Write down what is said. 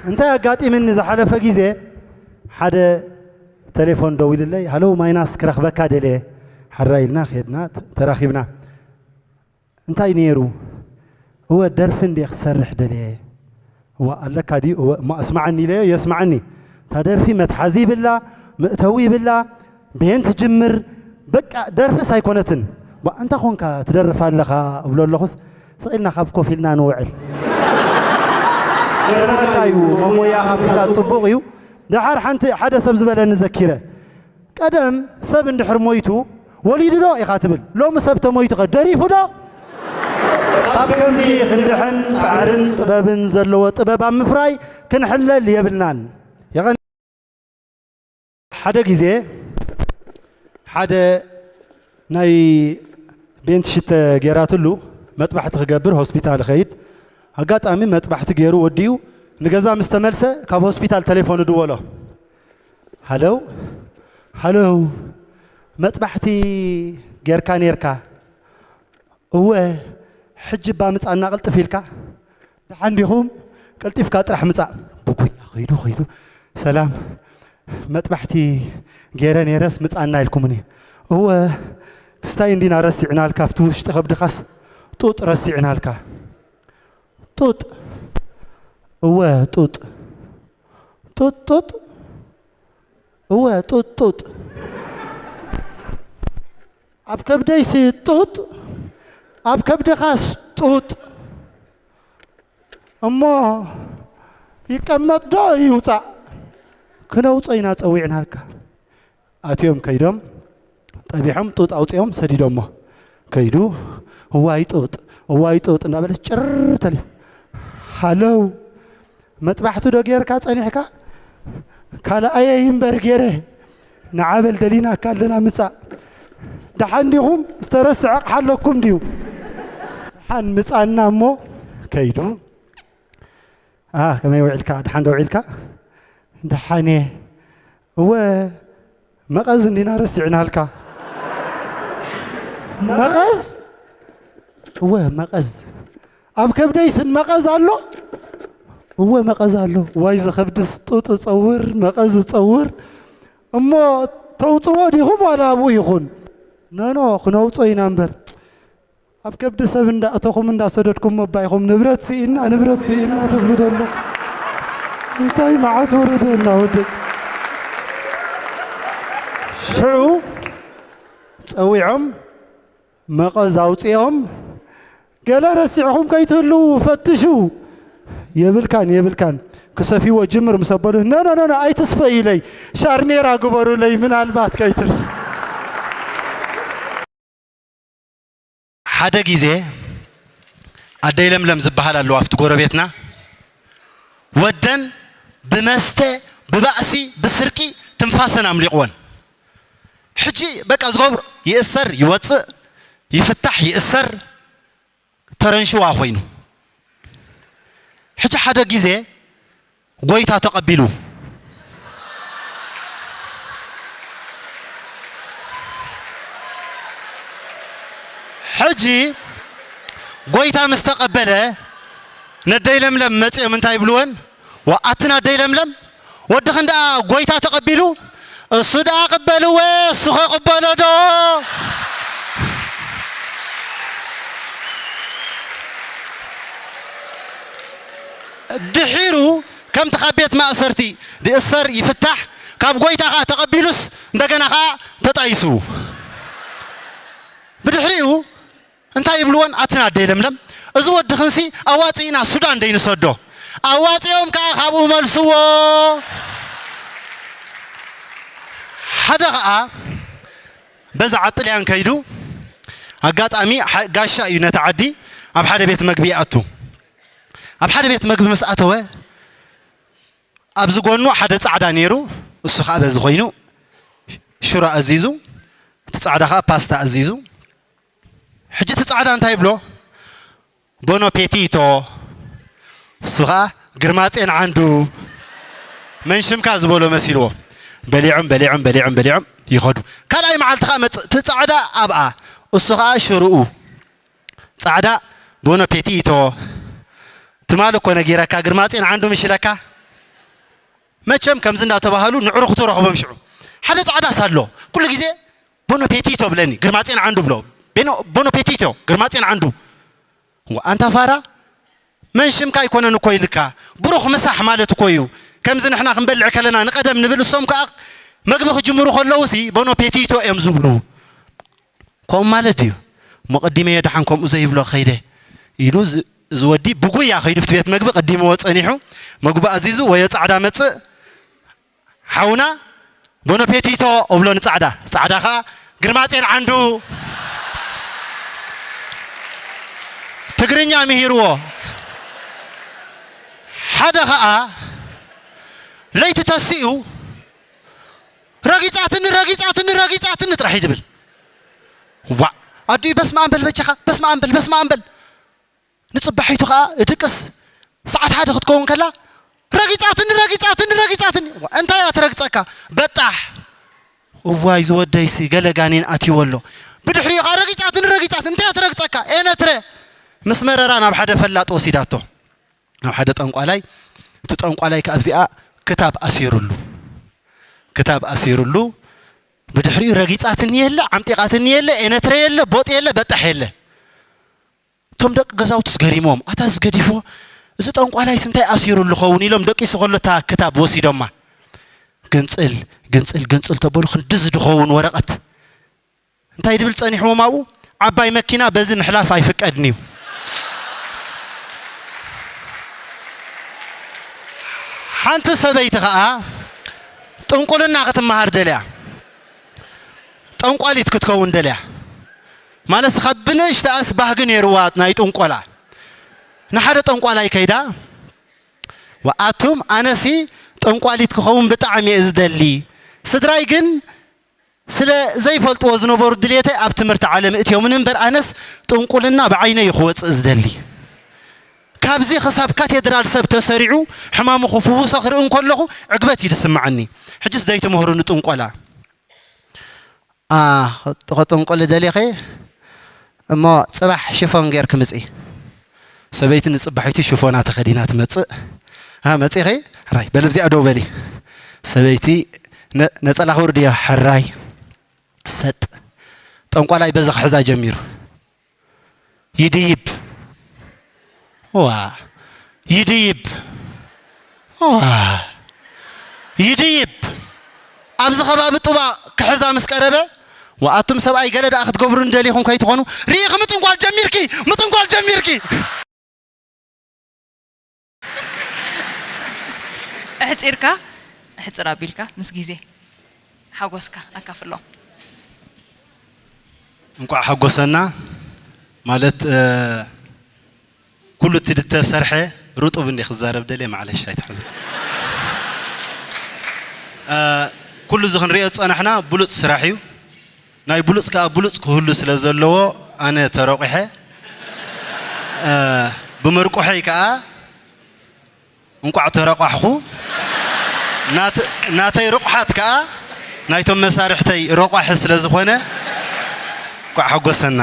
እንታይ ኣጋጢምኒ ዝሓለፈ ግዜ፣ ሓደ ቴሌፎን ደዊልለይ፣ ሃሎ ማይናስ፣ ክረኽበካ ደልየ፣ ሓራ ኢልና ኸድና፣ ተራኺብና። እንታይ ነይሩ? እወ፣ ደርፊ እንዴ ክሰርሕ ደልየ። እዋ ኣለካ ድዩ? እወ፣ እሞ ኣስማዓኒ ኢለዮ፣ የስማዓኒ። እታ ደርፊ መትሓዚ ይብላ፣ መእተዊ ይብላ፣ በየን ትጅምር፣ በቃ ደርፍስ ኣይኮነትን። ዋ፣ እንታይ ኾንካ ትደርፍ ኣለኻ እብሎ ኣለኹስ፣ ስቕ ኢልና ካብ ኮፍ ኢልና ንውዕል። ይገርመካ እዩ፣ መሞያኻ ምፍላጥ ጽቡቕ እዩ። ደሓር ሓንቲ፣ ሓደ ሰብ ዝበለኒ ዘኪረ። ቀደም ሰብ እንድሕር ሞይቱ፣ "ወሊዱ ዶ?" ኢኻ ትብል። ሎሚ ሰብ ተሞይቱ ኸ ደሪፉ ዶ? ካብ ከምዚ ክንድሕን ጻዕርን ጥበብን ዘለዎ ጥበብ ኣብ ምፍራይ ክንሕለል የብልናን። የቐን-፣ ሓደ ግዜ ሓደ ናይ ቤንት ሽተ ጌራትሉ መጥባሕቲ ክገብር ሆስፒታል ኸይድ። ኣጋጣሚ መጥባሕቲ ገይሩ ወዲኡ ንገዛ ምስ ተመልሰ ካብ ሆስፒታል ተሌፎን ድወሎ። ሃለው፣ ሃለው፣ መጥባሕቲ ጌርካ ኔርካ? እወ፣ ሕጂ እባ ምጻና ቅልጥፍ ኢልካ። ደሓን ዲኹም? ቀልጢፍካ ጥራሕ ምጻእ። ብጉያ ኸይዱ፣ ኸይዱ፣ "ሰላም፣ መጥባሕቲ ገይረ ኔረስ ምጻና ኢልኩምኒ?" እወ፣ ክስታይ እንዲና ረሲዕናልካ፣ ኣብቲ ውሽጢ ከብድኻስ ጡጥ ረሲዕናልካ። ጡጥ? እወ፣ ጡጥ። ጡጥ፣ ጡጥ? እወ፣ ጡጥ፣ ጡጥ። ኣብ ከብደይሲ ጡጥ፣ ኣብ ከብድኻስ ጡጥ። እሞ ይቀመጥ ዶ ይውጻእ? ክነውጾ ኢና ጸዊዕናልካ። ኣትዮም ከይዶም፣ ጠቢሖም ጡጥ ኣውጺኦም ሰዲዶሞ። ከይዱ፣ "እዋይ ጡጥ፣ እዋይ ጡጥ" እንዳበለስ ጭር ተልዩ። ሃለው፣ መጥባሕቱ ዶ ጌርካ ጸኒሕካ? ካልኣየይ እምበር ጌረ። ንዓበል ደሊናካ ኣለና ምጻእ። ደሓን ዲኹም? ዝተረስዐ ኣቕሓ ኣለኩም ድዩ? ደሓን ምጻና እሞ ከይዱ። ኣ፣ ከመይ ውዒልካ? ደሓን ዶ ውዒልካ? ደሓን እየ። እወ፣ መቐዝ እንዲና ረሲዕናልካ። መቐዝ? እወ፣ መቐዝ። ኣብ ከብደይ ስም መቐዝ ኣሎ? እወ፣ መቐዝ ኣሎ። ዋይ፣ ዝኸብድስ ጡጥ ጸውር፣ መቐዝ ጸውር። እሞ ተውጽዎ ዲኹም ዋላ ኣብኡ ይኹን? ኖ፣ ኖ፣ ክነውጾ ኢና እምበር። ኣብ ከብዲ ሰብ እንዳእተኹም እንዳሰደድኩም መባይኹም ንብረት ስኢና፣ ንብረት ስኢና ትብሉ ደሎ። እንታይ መዓት ወረደና ወደይ። ሽዑ ጸዊዖም መቐዝ ኣውጺኦም፣ "ገለ ረሲዕኹም ከይትህልዉ ፈትሹ" የብልካን፣ የብልካን። ክሰፊዎ ጅምር ምስ ኣበሉ፣ "ኖ፣ ኖ፣ ኖ፣ ኖ፣ ኣይትስፈዩለይ፣ ሻርኔራ ግበሩለይ፣ ምናልባት ከይትርስ." ሓደ ግዜ ኣደይ ለምለም ዝበሃል ኣለዋ ኣብቲ ጎረቤትና፣ ወደን ብመስተ፣ ብባእሲ፣ ብስርቂ ትንፋሰን ኣምሊቕወን። ሕጂ በቃ ዝገብሮ ይእሰር፣ ይወጽእ፣ ይፍታሕ፣ ይእሰር፣ ተረንሽዋ ኮይኑ። ሕጂ ሓደ ግዜ ጎይታ ተቐቢሉ። ሕጂ ጎይታ ምስ ተቐበለ፣ ነደይ ለምለም መጺኦም እንታይ ይብልወን? "ዋ፣ ኣትን ኣደይ ለምለም፣ ወድኽን ደኣ ጎይታ ተቐቢሉ፣ እሱ ደኣ ቅበልወ፣ እሱ ኸ ቅበሎ ዶ?" ድሒሩ ከምቲ ካብ ቤት ማእሰርቲ ድእሰር ይፍታሕ፣ ካብ ጎይታ ኸኣ ተቐቢሉስ እንደገና ኸኣ ተጣይሱ። ብድሕሪኡ እንታይ ይብልወን? ኣትን ኣደይ ለምለም፣ እዚ ወድኽንሲ ኣዋጺእና ሱዳን ደይንሰዶ፣ ኣዋጺኦም ከኣ ካብኡ መልስዎ። ሓደ ኸኣ በዛ ዓጥልያን ከይዱ፣ ኣጋጣሚ ሓ-፣ ጋሻ እዩ ነቲ ዓዲ፣ ኣብ ሓደ ቤት መግቢ ይኣቱ። ኣብ ሓደ ቤት መግቢ ምስ ኣተወ፣ ኣብዚ ጎኑ ሓደ ጻዕዳ ነይሩ፣ እሱ ኸኣ በዚ ኮይኑ ሽሮ ኣዚዙ፣ እቲ ጻዕዳ ኸኣ ፓስታ ኣዚዙ። ሕጂ እቲ ጻዕዳ እንታይ ይብሎ? ቦኖ ፔቲቶ። እሱ ኸኣ ግርማጼን ዓንዱ፣ መን ሽምካ ዝበሎ መሲልዎ። በሊዖም፣ በሊዖም፣ በሊዖም፣ በሊዖም ይኸዱ። ካልኣይ መዓልቲ ኸኣ መጽእ፣ እቲ ጻዕዳ ኣብኣ፣ እሱ ኸኣ ሽርኡ። ጻዕዳ፣ ቦኖ ፔቲቶ። ትማሊ እኮ ነጊረካ፣ ግርማጼን ዓንዱ ምሽ ኢለካ። መቸም ከምዚ እንዳተባሃሉ ንዕሩኽቱ ረኽቦም ሽዑ። ሓደ ጻዕዳስ ኣሎ፣ ኩሉ ግዜ ቦኖ ፔቲቶ ብለኒ፣ ግርማጼን ዓንዱ ብሎ። ቤኖ-፣ ቦኖ ፔቲቶ፣ ግርማጼን ዓንዱ። ዋ፣ ኣንታ ፋራ፣ መን ሽምካ ኣይኮነን እኮ ኢልካ፣ ብሩኽ ምሳሕ ማለት እኮ እዩ። ከምዚ ንሕና ክንበልዕ ከለና ንቐደም ንብል፣ እሶም ከኣ መግቢ ክጅምሩ ከለዉ ሲ ቦኖ ፔቲቶ እዮም ዝብሉ። ከምኡ ማለት ድዩ? እሞ ቀዲመዮ ደሓን ከምኡ ዘይብሎ ከይደ ኢሉ ዝ-፣ እዚ ወዲ ብጉያ ከይዱ ኣብቲ ቤት መግቢ ቀዲምዎ ጸኒሑ፣ መግቢ ኣዚዙ ወዮ ጻዕዳ መጽእ፣ ሓውና ቦኖ ፔቲቶ እብሎ ንጻዕዳ፣ ጻዕዳ ኸኣ ግርማጼን ዓንዱ ትግርኛ ምሂርዎ። ሓደ ኸኣ ለይቲ ተሲኡ ረጊጻትኒ፣ ረጊጻትኒ፣ ረጊጻትኒ ጥራሕ እዩ ድብል። ዋእ፣ ኣዲኡ በስመ ኣብ በል በጃኻ፣ በስመ ኣብ በል፣ በስመ ኣብ በል። ንጽባሒቱ ኸኣ እድቅስ ሰዓት ሓደ ክትከውን ከላ፣ ረጊጻትኒ፣ ረጊጻትኒ፣ ረጊጻትኒ። ዋእ፣ እንታይ እያ ትረግጸካ? በጣሕ። እዋይ ዝወደይሲ ገለ ጋኔን ኣትይዎ ኣሎ። ብድሕሪኡ ኸኣ ረጊጻትኒ፣ ረጊጻትኒ። እንታይ እያ ትረግጸካ? ኤነትረ። ምስ መረራ ናብ ሓደ ፈላጥ ወሲዳቶ። ናብ ሓደ ጠንቋላይ። እቲ ጠንቋላይ ከኣ ኣብዚኣ ክታብ ኣሲሩሉ። ክታብ ኣሲሩሉ። ብድሕሪኡ ረጊጻትኒ የለ፣ ዓምጢቓትኒ የለ፣ ኤነትረ የለ፣ ቦጥ የለ፣ በጣሕ የለ። እቶም ደቂ ገዛውትስ ገሪሞም፣ ኣታ እዚ ገዲፍዎ፣ እዚ ጠንቋላይስ እንታይ ኣሲሩሉ ኸውን ኢሎም ደቂሱ ከሎ እታ ክታብ ወሲዶማ። ግንጽል፣ ግንጽል፣ ግንጽል ተበሉ፣ ክንድዚ ድኸውን ወረቐት። እንታይ ድብል ጸኒሕዎም ኣብኡ? ዓባይ መኪና በዚ ምሕላፍ ኣይፍቀድን እዩ። ሓንቲ ሰበይቲ ኸኣ ጥንቁልና ክትመሃር ደልያ። ጠንቋሊት ክትከውን ደልያ። ማለትስ ካብ ብንእሽተኣስ ባህጊ ነይርዋ ናይ ጥንቆላ። ንሓደ ጠንቋላይ ከይዳ፣ "ወኣቱም፣ ኣነሲ ጠንቋሊት ክኸውን ብጣዕሚ እየ ዝደሊ። ስድራይ ግን ስለ ዘይፈልጥዎ ዝነበሩ ድሌተይ ኣብ ትምህርቲ ዓለም እትዮምን እምበር ኣነስ ጥንቁልና ብዓይነይ እዩ ክወጽእ ዝደሊ። ካብዚ ክሳብ ካቴድራል ሰብ ተሰሪዑ ሕማሙ ክፍውሶ ክርኢ እንከለኹ ዕግበት እዩ ዝስምዓኒ። ሕጅስ ደይትምህሩኒ ጥንቆላ?" "ኣ፣ ኸጥንቁሊ ደሊኺ እሞ ጽባሕ ሽፎን ጌርኪ ምጺ።" ሰበይቲ ንጽባሒቱ ሽፎና ተኸዲና ትመጽእ። "ኣ፣ መጺኺ? ሕራይ፣ በሊ ኣብዚኣ ደው በሊ።" ሰበይቲ ነ-፣ ነጸላ ክውርድ እዮ። ሕራይ፣ ሰጥ። ጠንቋላይ በዚ ክሕዛ ጀሚሩ። ይድይብ። ዋ። ይድይብ። ዋ። ይድይብ። ኣብዚ ከባቢ ጡባ ክሕዛ ምስ ቀረበ፣ "ወኣቱም ሰብኣይ ገለ ደኣ ክትገብሩኒ ደሊኹም ከይትኾኑ፣ ርኢኺ ምጥንቋል ጀሚርኪ፣ ምጥንቋል ጀሚርኪ!" ኣሕጺርካ፣ ኣሕጽር ኣቢልካ ምስ ግዜ ሓጎስካ ኣካፍሎም። እንቋዕ ሓጎሰና ማለት፣ እ፣ ኩሉ እቲ ዝተሰርሐ ርጡብ እንዴ ክዛረብ ደልየ፣ ማዕለሽ ኣይትሓዙ። እ፣ ኩሉ እዚ ክንሪኦ ዝጸናሕና ብሉጽ ስራሕ እዩ። ናይ ብሉጽ ከኣ ብሉጽ ክህሉ ስለ ዘለዎ ኣነ ተረቑሐ። እ፣ ብምርቁሐይ ከኣ እንቋዕ ተረቋሕኹ። ናት-፣ ናተይ ርቑሓት ከኣ ናይቶም መሳርሕተይ ረቋሒ ስለ ዝኾነ እንቋዕ ሓጎሰና።